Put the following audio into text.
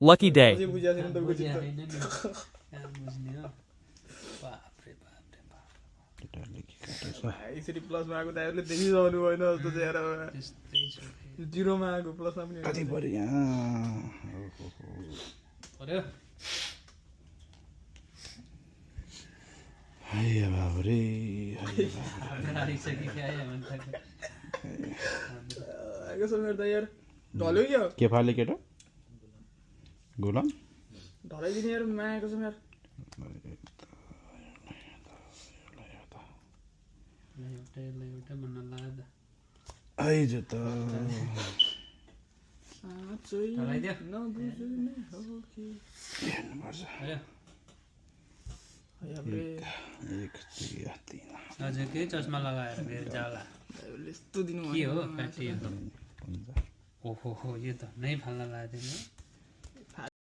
Lucky day. अझै बुझ्या छैन तपाईँको चित्त यसरी प्लसमा आएको त अहिले देखिसक्नु भएन जस्तो चाहिँ यार जिरोमा आएको प्लसमा पनि कति पऱ्यो यहाँ हैया बाबु रे आएको छ मेरो त यार ढल्यो क्या के फाले केटा गुलाम ढलाइदिने यार मागेको छ यार आइज त साँच्चै नबुझ्ने हो कि हेर्नुपर्छ एक दुई तिन अझ के चस्मा लगाएर फेरि जाला यस्तो दिनु के हो काटिएको ओहो हो यो त नै फाल्न लाग्दैन